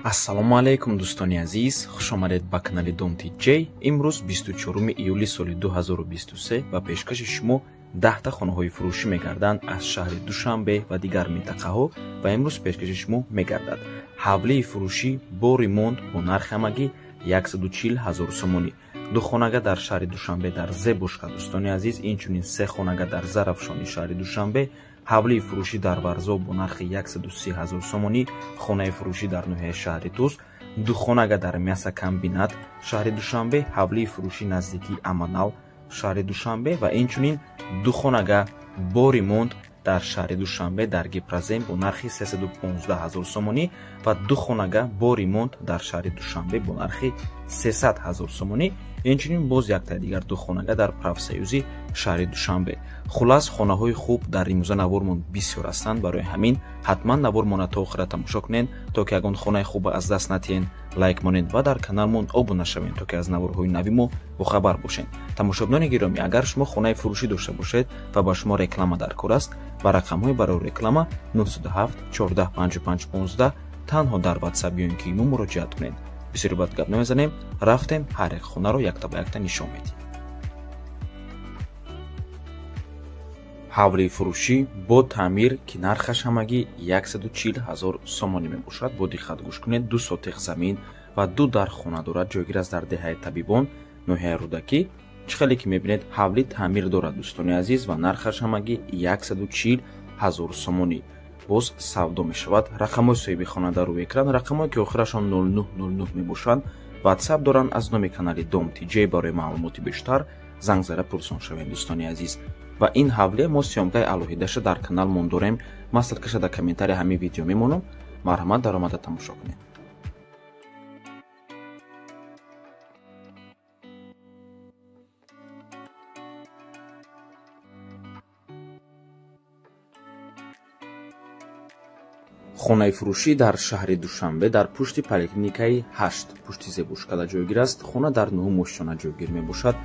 Ассалому алайкум, дӯстони азиз, хуш омадед ба канали Дом TJ. Имрӯз 24 июли соли 2023 ба пешкаши шумо 10 хонаҳои фурӯшӣ мегарданд аз шаҳри Душанбе ва дигар минтақаҳо ва имрӯз пешкаши шумо мегардад ҳавлии фурӯшӣ бо ремонт бо нархи ҳамагӣ 140 ҳазор сомонӣ. Ду хонага дар шаҳри Душанбе дар Зебушка, дӯстони азиз, инчунин се хонага дар Зарафшони шаҳри Душанбе, ҳавлии фурӯшӣ дар Варзоб бо нархи 130 ҳазор сомонӣ, хонаи фурӯшӣ дар ноҳияи шаҳри Тус, ду хонага дар Мясокомбинат шаҳри Душанбе, ҳавлии фурӯшӣ наздикии Аманал шаҳри Душанбе ва инчунин ду хонага бо ремонт дар шаҳри Душанбе дар Гипрозем бо нархи 315 ҳазор сомонӣ ва ду хонага бо ремонт дар шаҳри Душанбе бо нархи 300 ҳазор сомонӣ, инчунин боз яктаи дигар ду хонага дар Профсоюзи шаҳри Душанбе. Хулас, хонаҳои хуб дар имрӯза навормон бисёр ҳастанд. Барои ҳамин ҳатман навормона то охира тамошо кунед, то ки ягон хонаи хуба аз даст натиҳен. Лайк монед ва дар каналмон обуна шавед, то ки аз наворҳои нави мо бохабар бошед. Тамошобинони гиромӣ, агар шумо хонаи фурӯшӣ дошта бошед ва ба шумо реклама дар кор аст, ба рақамҳои барои реклама 907 14 55 15 танҳо дар WhatsApp ё ин ки имо муроҷиат кунед. Бисёри бад гап намезанем, рафтем ҳар як хонаро якта ба якта нишон медиҳем. Ҳавлии фурӯшӣ бо таъмир, ки нархаш ҳамагӣ 140 ҳазор сомонӣ мебошад. Бо диққат гӯш кунед, ду сотиқ замин ва ду дар хона дорад, ҷойгир аст дар деҳаи Табибон, ноҳияи Рӯдакӣ. Чӣ хеле ки мебинед, ҳавлӣ таъмир дорад, дӯстони азиз, ва нархаш ҳамагӣ 140 ҳазор сомонӣ. Боз савдо мешавад. Рақамҳои соҳиби хона дар рӯи экран, рақамҳое ки охирашон 0909 мебошанд, WhatsApp доранд аз номи канали Дом TJ. Барои маълумоти бештар занг зада пурсон шавед, дӯстони азиз. Ва ин ҳавлия мо съёмкаи алоҳидаша дар каналмон дорем. Ман ссылкаша дар комментария ҳамин видео мемонам. Марҳамат, даромада тамошо кунед. Хонаи фурӯшӣ дар шаҳри Душанбе дар пушти поликлиникаи 8 пушти Зебушкада ҷойгир аст. Хона дар нуҳум ошёна ҷойгир мебошад.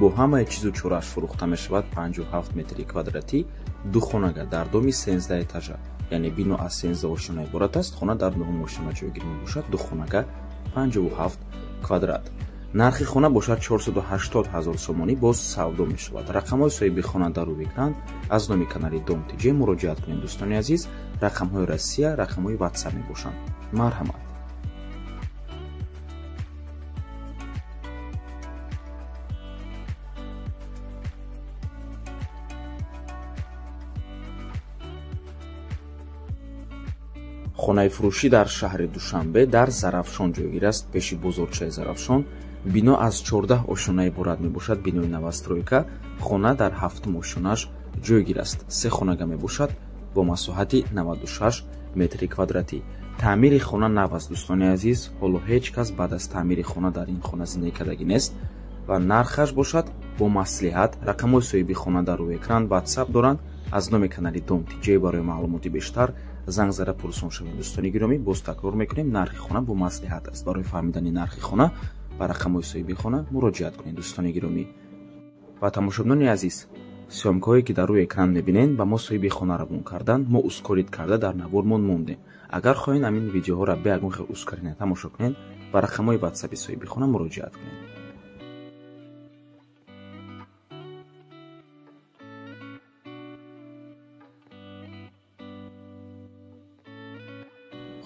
Бо ҳамаи чизу чорааш фурӯхта мешавад. 57 метри квадратӣ, ду хонага дар доми 13 этажа, яъне бино аз 13 ошёна иборат аст. Хона дар нуҳум ошёна ҷойгир мебошад, ду хонага 57 квадрат. Нархи хона бошад 480 ҳазор сомонӣ, боз савдо мешавад. Рақамҳои соҳиби хона дар рӯи экран, аз номи канали Дом TJ муроҷиат кунед, дӯстони азиз. Рақамҳои Россия, рақамҳои WhatsApp мебошанд. Марҳамат. Хонаи фурӯшӣ дар шаҳри Душанбе дар Зарафшон ҷойгир аст, пеши бозорчаи Зарафшон. Бино аз 14 ошёна иборат мебошад, бинои новостройка. Хона дар ҳафтум ошёнаш ҷойгир аст. Се хонага мебошад бо масоҳати 96 метри квадратӣ. Таъмири хона нав аст, дӯстони азиз. Ҳоло ҳеҷ кас баъд аз таъмири хона дар ин хона зиндагӣ кардагӣ нест ва нархаш бошад бо маслиҳат. Рақамҳои соҳиби хона дар рӯи экран, WhatsApp доранд аз номи канали Дом TJ. Барои маълумоти бештар занг зада пурсон шавед, дӯстони гиромӣ. Боз такрор мекунем, нархи хона бо маслиҳат аст. Барои фаҳмидани нархи хона ба рақамҳои соҳиби хона муроҷиат кунед, дӯстони гиромӣ. Ва тамошобинони азиз, съёмкаҳое ки дар рӯи экран мебинед, ба мо соҳиби хона равон карданд. Мо ускорить карда дар навормон мондем. Агар хоҳед ҳамин видеоҳоро бе ягон хел ускорение тамошо кунед, ба рақамҳои WhatsApp-и соҳиби хона муроҷиат кунед.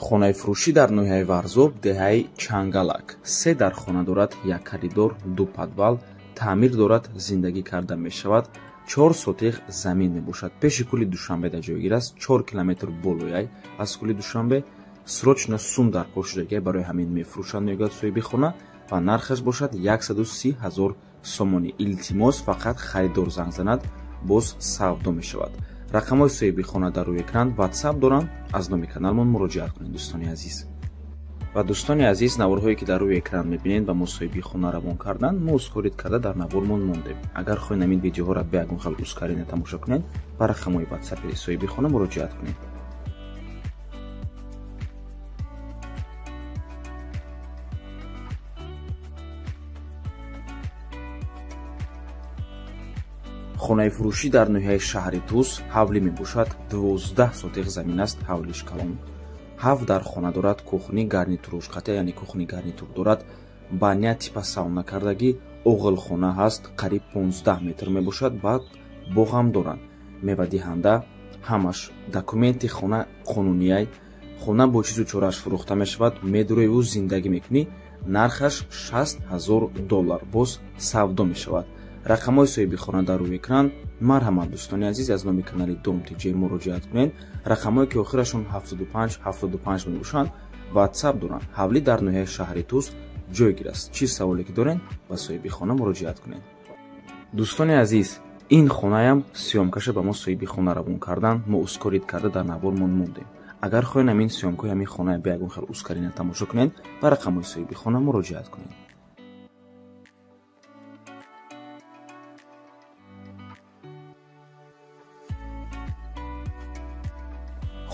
Хонаи фурӯшӣ дар ноҳияи Варзоб, деҳаи Чангалак. Се дар хона дорад, як коридор, ду подвал, таъмир дорад, зиндагӣ карда мешавад. 4 сотиқ замин мебошад. Пеши кӯли Душанбе дар ҷойгир аст, 4 километр болояй аз кӯли Душанбе. Срочно сум дар кор шудагиай, барои ҳамин мефурӯшанд, мегӯяд соҳиби хона, ва нархаш бошад 130 ҳазор сомонӣ. Илтимос, фақат харидор занг занад, боз савдо мешавад. Рақамҳои соҳиби хона дар рӯи экран, WhatsApp доранд, аз номи каналмон муроҷиат кунед, дӯстони азиз. Ва дӯстони азиз, наворҳое ки дар рӯи экран мебинед, ба мо соҳиби хона равон карданд, мо ускорить карда дар навормон мондем. Агар хоҳед ҳамин видеоҳоро бе ягон хел ускорение тамошо кунед, ба рақамҳои WhatsApp-и соҳиби хона муроҷиат кунед. Хонаи фурӯшӣ дар ноҳияи шаҳри Тус ҳавлӣ мебошад. 12 сотиқ замин аст, ҳавлиш калон. 7 дар хона дорад, кухни гарнитуруш қата, яъне кухни гарнитур дорад, баня типа сауна кардагӣ, оғилхона ҳаст, қариб 15 метр мебошад, баъд боғам доранд. Мевадиҳанда ҳамаш документи хона қонунияй. Хона бо чизу чораш фурӯхта мешавад, медуреву зиндагӣ мекунӣ. Нархаш $60,000 боз савдо мешавад. Рақамҳои соҳиби хона дар рӯи экран. Марҳамат дӯстони азиз, аз номи канали Дом ТЖ муроҷиат кунед. Рақамҳое ки охирашон 75 75 мебошанд, WhatsApp доранд. Ҳавлӣ дар ноҳияи шаҳри Тӯс ҷойгир аст. Чӣ саволе ки доред, ба соҳиби хона муроҷиат кунед. Дӯстони азиз, ин хонаям съёмкаша ба мо соҳиби хона равон кардан, мо ускорить карда дар навормон мондем. Агар хоҳед ҳамин съёмкаи ҳамин хонае бе ягон хел ускорения тамошо кунед, ба рақамҳои соҳиби хона муроҷиат кунед.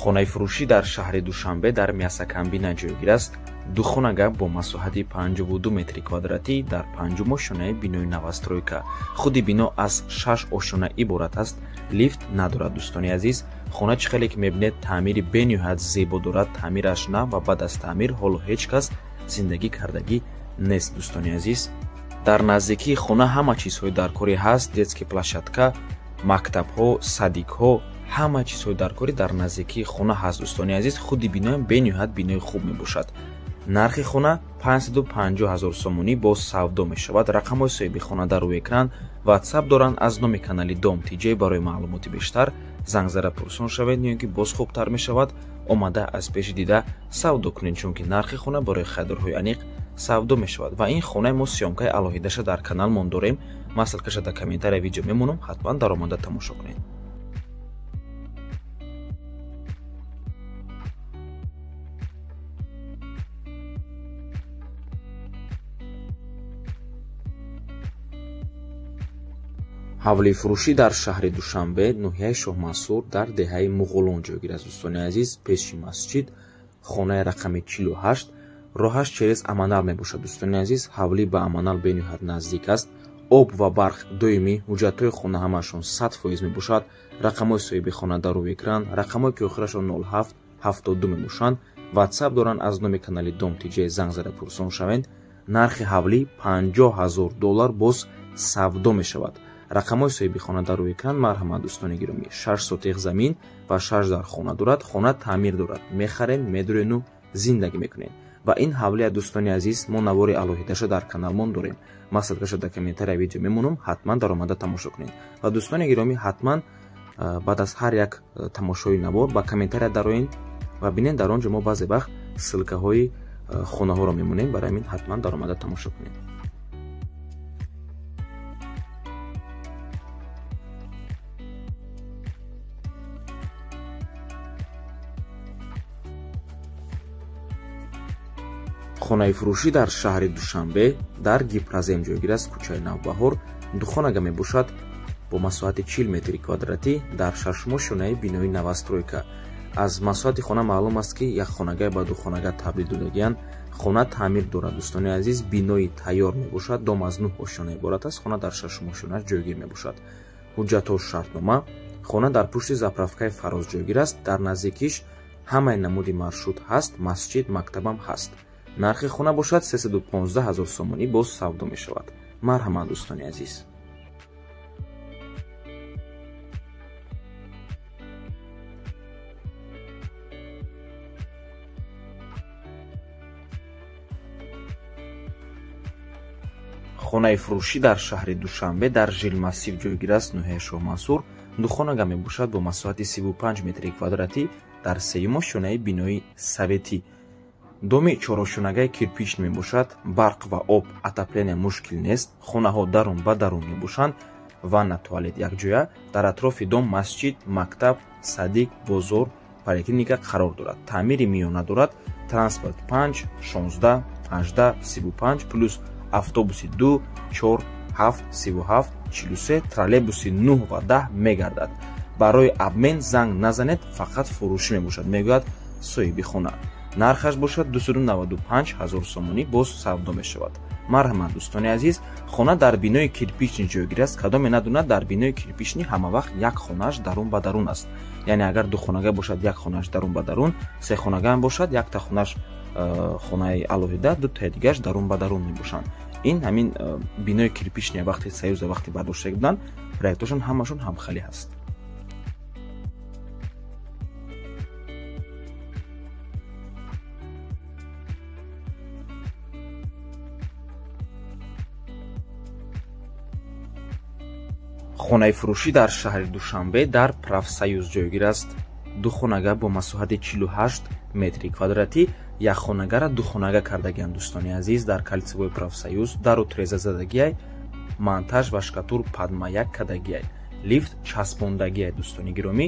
Хонаи фурӯшӣ дар шаҳри Душанбе дар Мясокомбина ҷойгир аст. Ду хонага бо масоҳати 52 метри квадратӣ дар панҷум ошёнаи бинои новостройка. Худи бино аз 6 ошёна иборат аст, лифт надорад. Дӯстони азиз, хона чӣ хеле ки мебинед, таъмири бениҳоят зебо дорад, таъмираш нав ва баъд аз таъмир ҳоло ҳеҷ кас зиндагӣ кардагӣ нест. Дӯстони азиз, дар наздикии хона ҳама чизҳои даркорӣ ҳаст: детский площадка, мактабҳо, садикҳо, ҳама чизҳои даркорӣ дар наздикии хона ҳаст. Дӯстони азиз, худи биноям бениҳоят бинои хуб мебошад. Нархи хона 550 000 сомонӣ боз савдо мешавад. Рақамҳои соҳиби хона дар рӯи экран, WhatsApp доранд. Аз номи канали Дом ТЖ барои маълумоти бештар занг зада пурсон шавед, ё ин ки боз хубтар мешавад омада аз пеши дида савдо кунед, чунки нархи хона барои харидорҳои аниқ савдо мешавад. Ва ин хонаи мо съёмкаи алоҳидаша дар каналмон дорем. Ман ссылкаша дар комментария видео мемонам, ҳатман даромада тамошо кунед. Ҳавлии фурӯшӣ дар шаҳри Душанбе, ноҳияи Шоҳмансур, дар деҳаи Муғулон ҷойгир аст. Дӯстони азиз, пеши масҷид, хонаи рақами 48, роҳаш через Аманал мебошад. Дӯстони азиз, ҳавлӣ ба Аманал бениҳоят наздик аст. Об ва барқ доимӣ, ҳуҷҷатҳои хона ҳамаашон 100% мебошад. Рақамҳои соҳиби хона дар рӯи экран, рақамҳое ки охирашон 07 72 мебошанд, WhatsApp доранд. Аз номи канали Дом ТЖ занг зада пурсон шавед. Нархи ҳавлӣ $50,000 боз савдо мешавад. Рақамҳои соҳиби хона дар рӯи экран. Марҳамат дӯстони гиромӣ, 6 сотиқ замин ва 6 дар хона дорад. Хона таъмир дорад, мехаред, медурену зиндагӣ мекунед. Ва ин ҳавлия, дӯстони азиз, мо навори алоҳидаша дар каналмон дорем. Ман ссылкаша дар комментария видео мемонам, ҳатман даромада тамошо кунед. Ва дӯстони гиромӣ, ҳатман баъд аз ҳар як тамошои навор ба комментария дароед ва бинед, дар он ҷо мо баъзе вақт ссылкаҳои хонаҳоро мемонем, барои ҳамин ҳатман даромада тамошо кунед. Хонаи фурӯшӣ дар шаҳри Душанбе дар Гипрозем ҷойгир аст, кӯчаи Навбаҳор. Духонага мебошад бо масоҳати 40 метри квадратӣ дар шашум ошёнаи бинои новостройка. Аз масоҳати хона маълум аст, ки як хонага ба ду хонага табдил додагиянд. Хона таъмир дорад, дӯстони азиз, бинои тайёр мебошад. Дом аз 9 ошёна иборат аст, хона дар шашум ошёнаш ҷойгир мебошад. Ҳуҷҷатҳо, шартнома. Хона дар пушти заправкаи Фароз ҷойгир аст. Дар наздикиш ҳамаи намуди маршрут ҳаст, масҷид, мактабам ҳаст. Нархи хона бошад 315 000 сомонӣ боз савдо мешавад. Марҳамат дӯстони азиз. Хонаи фурӯшӣ дар шаҳри Душанбе дар Жилмассив ҷойгир аст, ноҳияи Шоҳмансур. Духонага мебошад бо масоҳати 35 метри квадратӣ дар сеюм ошёнаи бинои советӣ. Доми чорошонагаи кирпич мебошад, барқ ва об, отопления мушкил нест. Хонаҳо дарун ба дарун мебошанд, ванна, туалет якҷоя. Дар атрофи дом масҷид, мактаб, садик, бозор, поликлиника қарор дорад. Таъмири миёна дорад. Транспорт 5, 16, 18, 35 плюс автобуси 2, 4, 7, 37, 43, троллейбуси 9 ва 10 мегардад. Барои обмен занг назанед, фақат фурӯшӣ мебошад, мегӯяд соҳиби хона. Нархаш бошад 295 000 сомонӣ боз савдо мешавад. Марҳамат дӯстони азиз, хона дар бинои кирпичный ҷойгир аст. Кадоме надонад, дар бинои кирпичный ҳама вақт як хонааш дарун ба дарун аст. Яъне агар духонага бошад, як хонаш дарун ба дарун, сехонага ҳам бошад, якта хонаш хонаи алоҳида, дутаи дигараш дарун ба дарун мебошанд. Ин ҳамин бинои кирпичния вақти Союза вақти бардоштагӣ буданд, проектошон ҳамашон ҳамхелӣ ҳаст. Хонаи фурӯшӣ дар шаҳри Душанбе дар Профсоюз ҷойгир аст. Ду хонага бо масоҳати 48 метри квадратӣ, як хонагара ду хонага кардагианд дӯстони азиз. Дар кольцевой Профсоюз дару треза задагиай, монтаж ва шкатур падмаяк кардагиай, лифт часпондагиай дӯстони гиромӣ.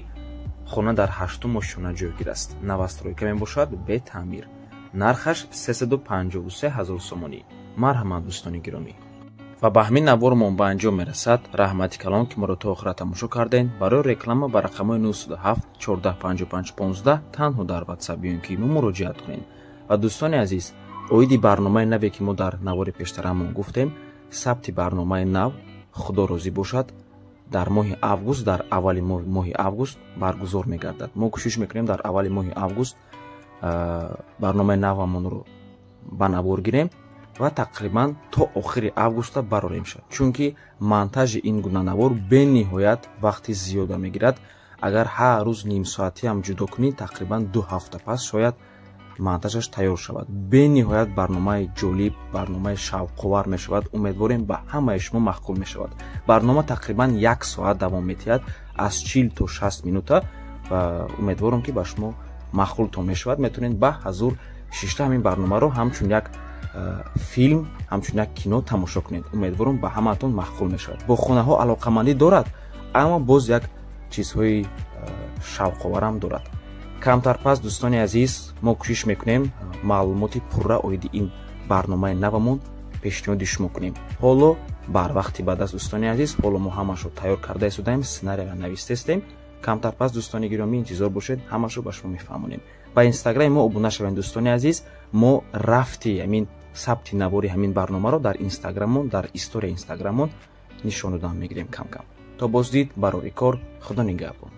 Хона дар ҳаштум ошёна ҷойгир аст. Новостройка мебошад, бетаъмир. Нархаш 353 ҳазор сомонӣ. Марҳамат дӯстони гиромӣ. Ва ба ҳамин навормон ба анҷом мерасад. Раҳмати калон, ки моро то охира тамошо кардем. Барои реклама ба рақамҳои 907 14 55 15 танҳо дар WhatsApp ё ин ки мо муроҷиат кунед. Ва дӯстони азиз, оиди барномаи наве ки мо дар навори пештарамон гуфтем, сабти барномаи нав, худо розӣ бошад, дар моҳи август, дар аввали моҳи август баргузор мегардад. Мо кӯшиш мекунем дар аввали моҳи август барномаи навамонро ба навор гирем ва тақрибан то охири августа барорем шад, чунки монтажи ин гуна навор бениҳоят вақти зиёда мегирад. Агар ҳар рӯз нимсоатӣ ҳам ҷудо кунӣ, тақрибан 2 ҳафта пас шояд монтажаш тайёр шавад. Бениҳоят барномаи ҷолиб, барномаи шавқовар мешавад. Умедворем ба ҳамаи шумо маъқул мешавад. Барнома тақрибан 1 соат давом медиҳад, аз 40 то 60 минута, ва умедворам ки ба шумо маъқултон мешавад. Метавонед ба ҳазур шишта ҳамин барномаро ҳамчун як филм, ҳамчун як кино тамошо кунед. Умедворам ба ҳамаатон маъқул мешавад. Бо хонаҳо алоқамандӣ дорад, аммо боз як чизҳои шавқоварам дорад. Камтар пас дӯстони азиз, мо кӯшиш мекунем маълумоти пурра оиди ин барномаи навамон пешниҳоди шумо кунем. Ҳоло барвақти баъд аст дӯстони азиз, ҳоло мо ҳамашро тайёр карда истодаем, сценарияро навистестем. Камтар пас дӯстони гиромӣ интизор бошед, ҳамашро ба шумо мефаҳмонем. Ба инстаграми мо обуна шавед дӯстони азиз. Мо рафти ҳамин сабти навори ҳамин барномаро дар инстаграмон, дар история инстаграмон нишон додан мегирем кам-кам. То боздид, барори кор, худо нигаҳбон.